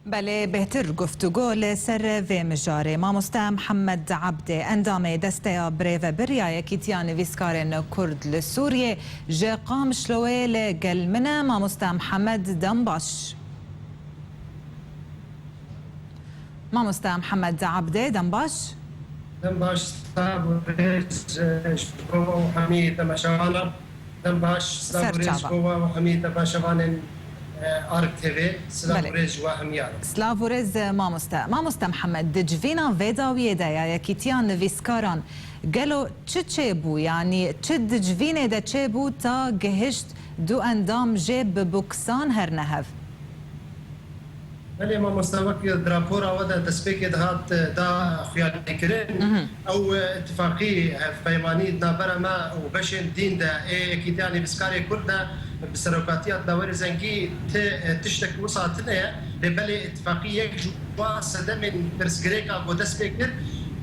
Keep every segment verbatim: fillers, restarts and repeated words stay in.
Belê, bêhtir guftûgo li ser vê mijarê. Mamoste Mihemed Ebdê, endamê Desteya Birêvebir ya Yekîtiya Nivîskarên Kurd li Sûriyê, ji Qamişloyê li gel min e. Mamoste Mihemed, dem baş. Mamoste Mihemed Ebdê, dem baş. Dem baş, silav û rêz, e, ji bo we û hemî temaşevanan. Dem baş, silav û rêz ji bo we û hemî temaşevanên, e, Ark T V. Silav û rêz ji we hemiya re. Silav û rêz, e, mamoste. Mamoste Mihemed, di civîna vê dawiyê de ya Yekîtiya Nivîskaran gelo çi çêbû? Yanî çi di civînê de çêbû ta gihişt du endam jê bi boksan herne hev? Belê mamoste, wek di rapora we de destpêkê dihat, e, da xuyanîkirin. Mhm. Ew, e, îtifaqî hevpeymanî di navbera me û beşên dîn de ê Yekîtiya Nivîskarê Kurd de bi serokatiya Dilawerê Zengî ti, e, tiştek wisa tune ye. Lê belê îtifaqî yek ji wa sedemên pirsgirêka ku dest pê kir,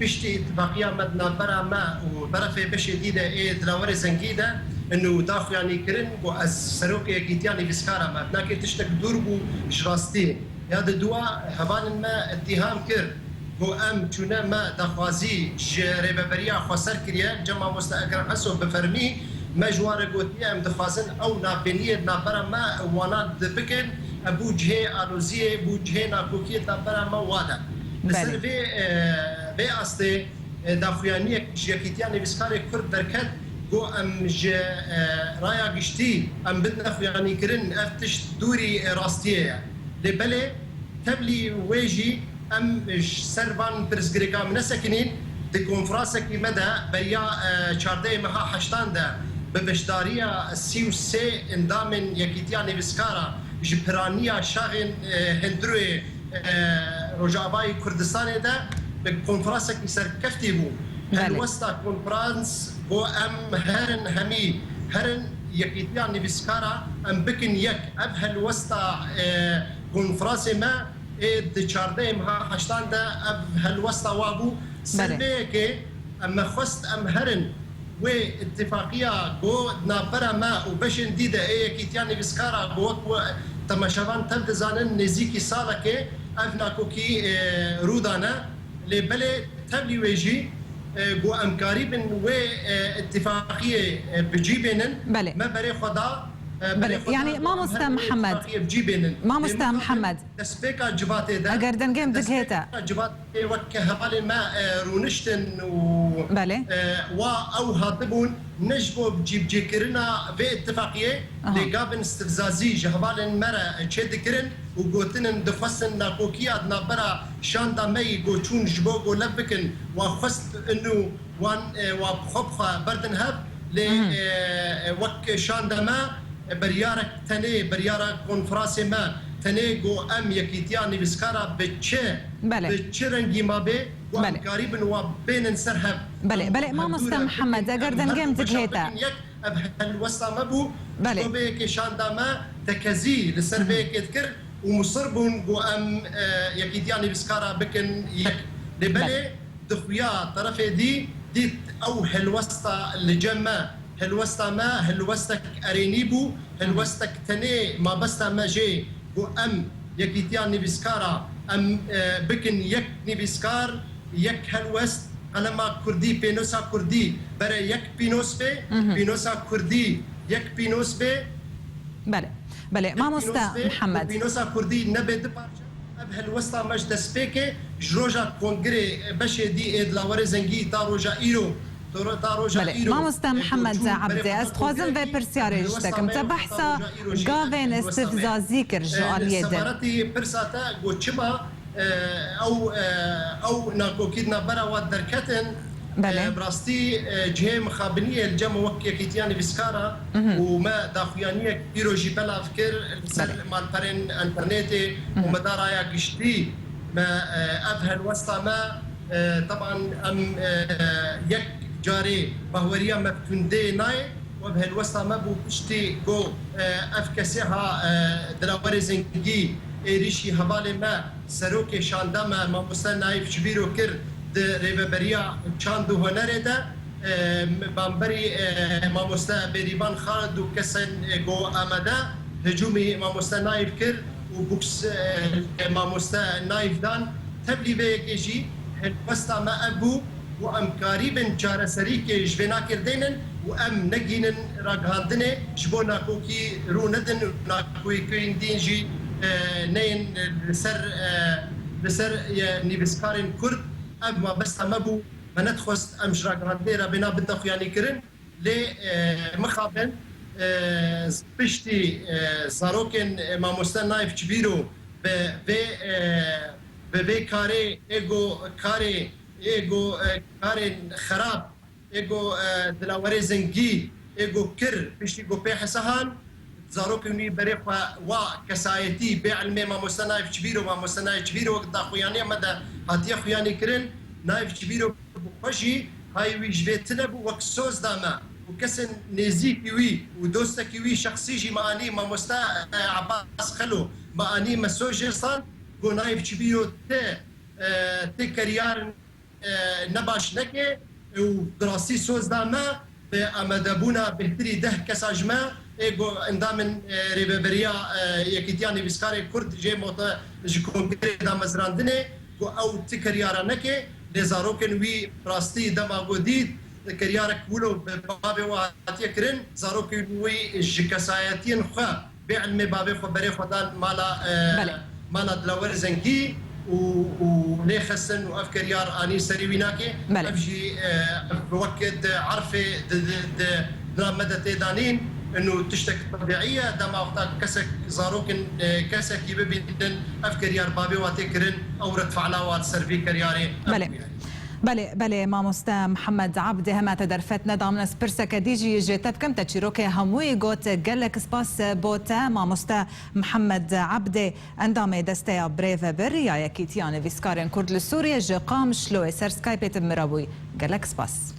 piştî îtifaqiya me di navbera me û berefê beşê dî de ê Dilawerê Zengî de û da xuyanîkirin ku ez serokê Yekîtiya Nivîskara me, nakê tiştek dûr bû ji rastiyê. Ya di dua hevalên me îttîham kir ku em çûne me daxwazî ji rêveberiya xweser kiriye, cem mamoste Ekrem Heso bi fermî me ji wan re gotiye, em dixwazin ew navbêniyê di navbera me wana dibikin, e, bû cihê aloziyê, bû cihê nakokiyê di navbera me wa de. Li ser vê, e, vê astê, e, daxuyaniyek ji Yekîtiya Nivîskarê Kurd derket, got, em ji, e, raya giştî em bidine xuyanîkirin, ev tişt dûrî, e, rastiyê ye. Lê belê, tevlî wê jî em ji ser van pirsgirêkan nesekinîn, di konfransekî me de beriya, e, çardehê meha heştan de bi beşdariya sî û sê endamên Yekîtiya Nivîskara ji piraniya şaxên, e, hundirê e, Rojavayê Kurdistanê de bi konferansekî serkeftî bû. Belê. Helwesta konferans got, em herin hemî, herin Yekîtiya Nivîskara em bikin yek. Ev helwesta, e, konferansê me ê di çardehê meha heştan de ev helwesta wa bû. Ser vê yekê em me xwest em herin wê îtifaqiya ku di navbera me û beşên dî de ê Yekîtiya Nivîskara ku wek we temaşevan tev dizanin nêzîkî salekê ev nakokî, e, rû dane. Lê belê tevlî wê jî, e, ku em karîbin wê, e, îtifaqiyê, e, bi cî bênin. Belê. Me berê xwe da, e, berê xwe da ku em herin wê îtifaqiyê bi cî bênin. Mamoste Mihemed. Destpêka civatê de, eger dengê min digihête, destpêka civatê wek hevalên me, e, rûniştin û, belê, e, wa ew hatibûn ne ji bo cîbicêkirina vê îtifaqiyê, aha, lê gavin stivzazî ji hevalên me re çêdikirin û gotinin dixwestin nakokiya di navbera şanda me yî ku çûn ji bo ku lev bikin, wa xwest inu wan, e, wa bi xwe bi xwe berdin hev, lê, mhm, e, wek şanda me, e, beryarek tenê, beryara konferansê me tenê ku em Yekîtiya Nivîskara bi çi, belê, bi çi rengî ma bê, ku em, belê, karîbin wa bênin ser hev. Belê, em, belê, mamoste Mihemed, eger dengê min digihête. Ev helwesta me bû, belê, ji bo vê yekê şanda me tekezî li ser, mhm, vê yekê dikir û musir bûn ku em, e, Yekîtiya Nivîskara bikin yek. Lê belê, belê, di xuya terefê dî dît ew helwesta li cem me, helwesta me helwestek erênî bû, helwestek tenê mabesta me jê ku em Yekîtiya Nivîskara em, e, bikin yek nivîskar, yek helwest, qelema kurdî, pênosa kurdî bere yek pînos bê, mhm, pînosa kurdî yek pînos bê. Belê, belê, mamoste Mihemed. Pînosa kurdî nebe du parçe. Ev helwesta me ji destpêkê ji roja kongirê beşê dî ê Dilawerê Zengî ta roja îro, ta ro-, ta roja îro. Belê, mamoste Mihemed Ebdê, ez dixwazim vê pirsiyarê ji te kim. Te behsa gavên stivzazî kir ji aliyê din. Li sebaretî pirsa te got çima, e, ew, e, ew nakokî di navbera wan derketin. Belê. E, bi rastî, e, cihê mixabiniyê li cem wek Yekîtiya Nivîskara, mhm, û me daxuyaniyek îro jî belav kir li ser, belê, malperên înternetê û, mhm, me da raya giştî me, e, ev helwesta me, e, teban em, e, yek carê bahweriya me bi tundê nayê. Ev helwesta me bû piştî ku, e, ev kesê ha, e, Dilawerê Zengî êrîşî hevalê me, serokê şanda me, mamoste Naîf ji bîro kir, di rêveberiya çand û hunerê de, e, bamberî, e, mamoste Bêrîvan Xalid û kesên, e, ku amade hicûmî mamoste Naîf kir, û boks, e, mamoste Naîf dan. Tevlî vê yekê jî helwesta me ev bû û em karîbin çareserîkê ji vê nakê dênin û em negînin ragihandinê, ji bo nakokî rû nedin û nakokî din jî, e, neyên li ser, e, li ser, e, nivîskarên Kurd. Ev mabesta me bû, me nedixwest em ji ragihandinê re bêna bidine xuyanîkirin. Lê, e, mixabin, e, piştî, e, zarokên, e, mamoste Naîf Çibîro bi vê, e, bi vê karê, êgo karê, êgo, e, karên xerab, êgo, e, dilawerê zengî, êgo kir, piştî ku pê hesa han, zarokên wî berê xwe wa kesayetî, bê ilmê mamoste Naîf Çibîro, mamoste Naîf Çibîro wek daxuyaniya me de hatiye xuyanî kirin, Naîf Çibîro bi xwe jî hay wî ji vê tune bû, wek soz da me û kesên nêzîkî wî û dostekî wî şexsî jî me anî mamoste, e, Ebas Xelo, me anî me soz jê san, got Naîf Çibîro ti, e, ti keryarin, e, ne baş neke û bi rastî soz da me bi amadebûna bêhtirî deh kesa ji me, ê ku endamên, e, rêveberiya, e, Yekîtiya Nivîskarê Kurd jê mote ji kongrê damezrandinê, ku ew ti keryara neke, lê zarokên wî bi rastî dema ku dît, keryarek wilo bi bavê we hatiye kirin, zarokên wî ji kesayetiyên xwe bê ilmê bavê xwe berê xwe dan mala, e, Belê. mala Dilawer Zengî û, û lê xistin û ev keryar anî serî wî nake. Belê. Ev jî, e, ev wek di erfê di, di, di, di me de tê danîn, û tiştek tebîî ye. Dema wexta kesek, zarokên, e, kesekî bibînin, ev keryar bavê wa tê kirin, ew red fi'la wa li ser vî keryarê ev Belê. bûye. Belê, belê, mamoste Mihemed Ebdê, heme te derfet neda min, ez pirseke dî jî ji te bikim, te çîrokê hemûyî got. Gelek spas bo te, mamoste Mihemed Ebdê, endamê Desteya Birêvebir ya Yekîtiya Nivîskarên Kurd li Sûriyê, ji Qamişloyê ser Skypeê tu bi min re bûyî. Gelek spas.